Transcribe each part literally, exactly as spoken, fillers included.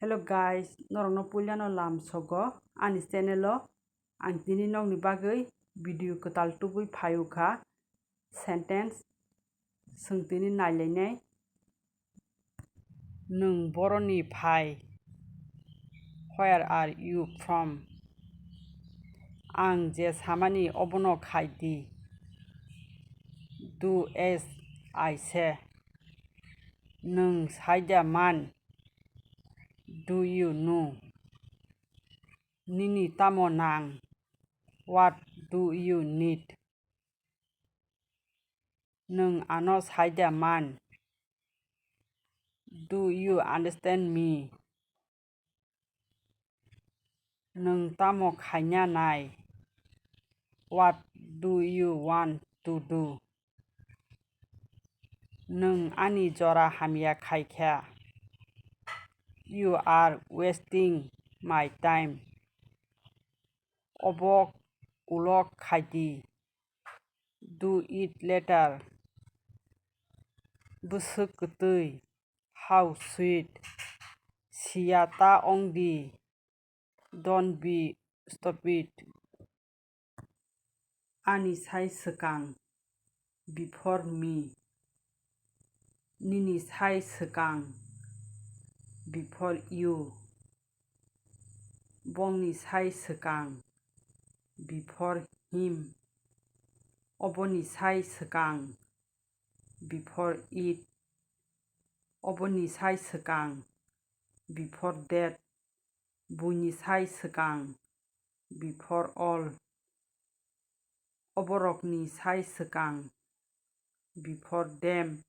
Hello guys, norokno puilano lamsogo ani channel o. Ang tini nokni bagwi video kwtal tubui phaiwi kha. Sentence swng tini nailainai. Nwng boroni phai? Where are you from? Ang je samani obono khai di. Do as I say. Nwng saida man? Do you know? Nini tamo nang? What do you need? Nwng ano saida man? Do you understand me? Nwng tamo khaina nai? What do you want to do? Nwng ani jora hamya khai kha. You are wasting my time. Obo ulo khai di. Do it later. Bwswk kwtwi. How sweet. Siya ta ong di. Don't be stupid. Ani sai swkang. Before me. Nini sai swkang. Before you. Bongni sai swkang. Before him. Oboni sai swkang. Before it. Oboni sai swkang. Before that. Buini sai swkang. Before all. Oborokni sai swkang. Before them.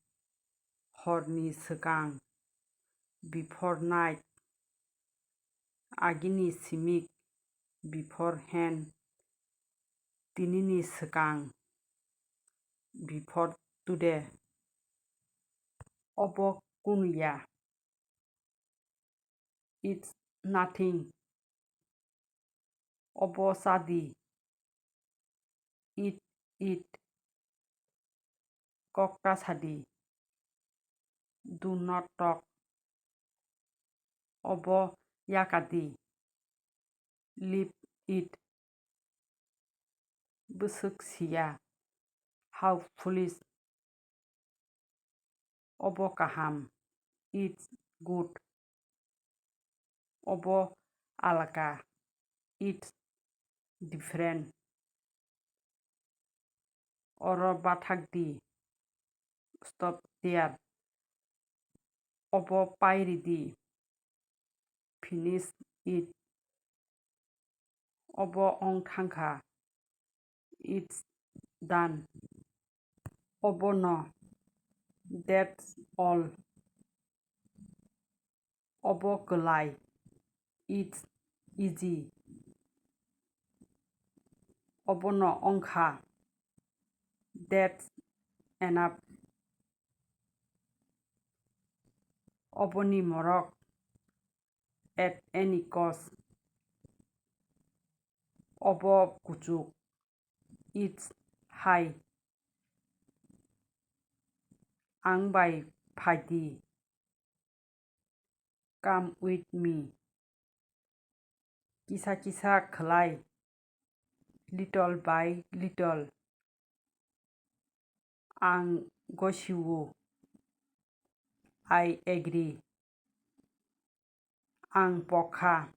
Horni swkang. Before night. Agini simik. Before hand. Tinini swkang. Before today. Obo kunu ya. It's nothing. Obo cha di. Eat it. Kok ta sa di. Do not talk. Obo ya ka di. Leave it. Bwswk siya. How foolish. Obo kaham. It's good. Obo alaka. It's different. Oro bathak di. Stop there. Obo pai ridi. Finish it. Obo wng thangkha. It's done. Obono. That's all. Obo kwlai. It's easy. Obono wngkha. That's enough. Oboni morok. At any cost. Obo kuchuk. It's high. Ang bai phai di. Come with me. Kisa kisa khlai. Little by little. Ang gosiwo. I agree. Ang pokha.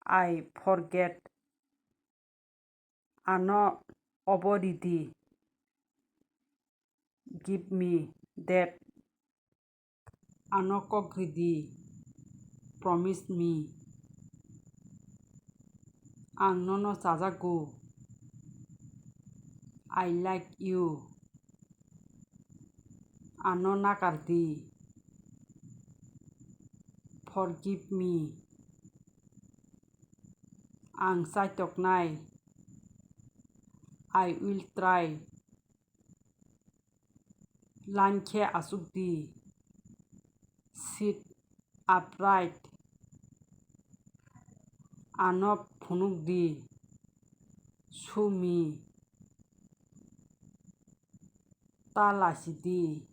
I forget. Ano obo ridi. Give me that. Ano kok ridi. Promise me. Ang nono chajago. I like you. Ano nakar di. Forgive me. Ang chaitoknai. I will try. Line khe achuk di. Sit upright. Ano phunuk di. Sue me. Ta lasi di.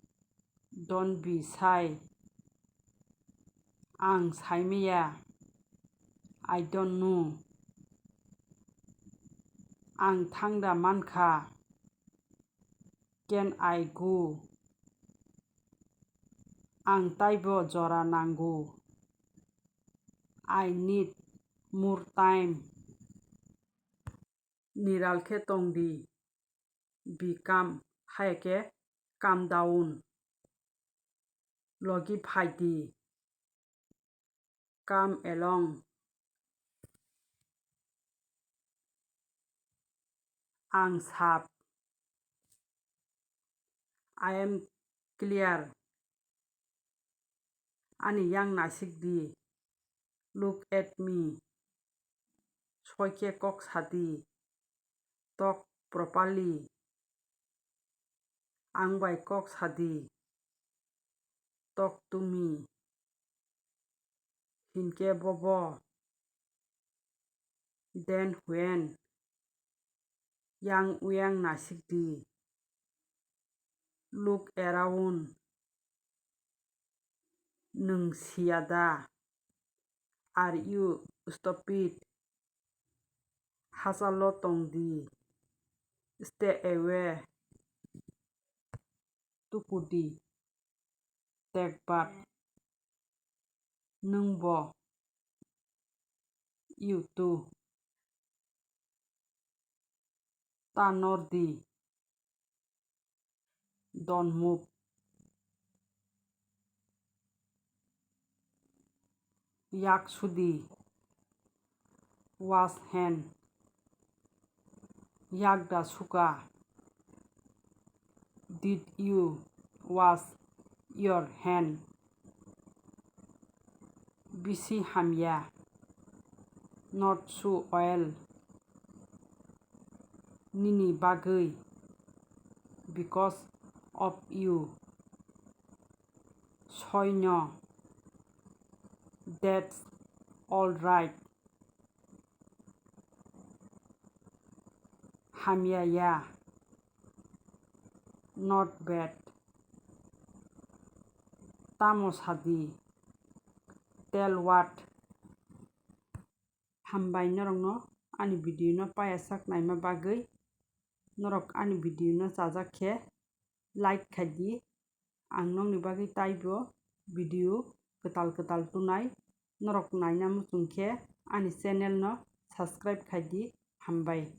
Don't be shy. Ang saimaya. I don't know. Ang thangda mankha. Can I go? Ang taibo jora nango. I need more time. Niral khe tong di. Be calm, haya khe calm down. Logi phai di. Come along. Ang sap. I am clear. Ani yang naisik di. Look at me. Soi khe kok sa di. Talk properly. Ang bai kok sa di. Talk to me. Hinkhe bobo. Then when? Yang uyang naisik di. Look around. Nwng siya da? Are you stupid? Hachalo tong di. Stay away. Tuku di. Take bath. Nwng bo. You too. Ta nor di. Don't move. Yak sudi. Wash hand. Yak da suka. Did you wash your hand? Bisi hamya. Not so well. Nini bagwi. Because of you. Soino. That's all right. Hamya ya. Not bad. Tamo sadi. Tell what? Hambai norokno ani video no payasak naima bagwi. Norok ani video no chajak khe like khai di. Ang nokni bagwi taibo video kwtal kwtal tunai. Norok naina muchung khe ani channel no subscribe khai di. Hambai.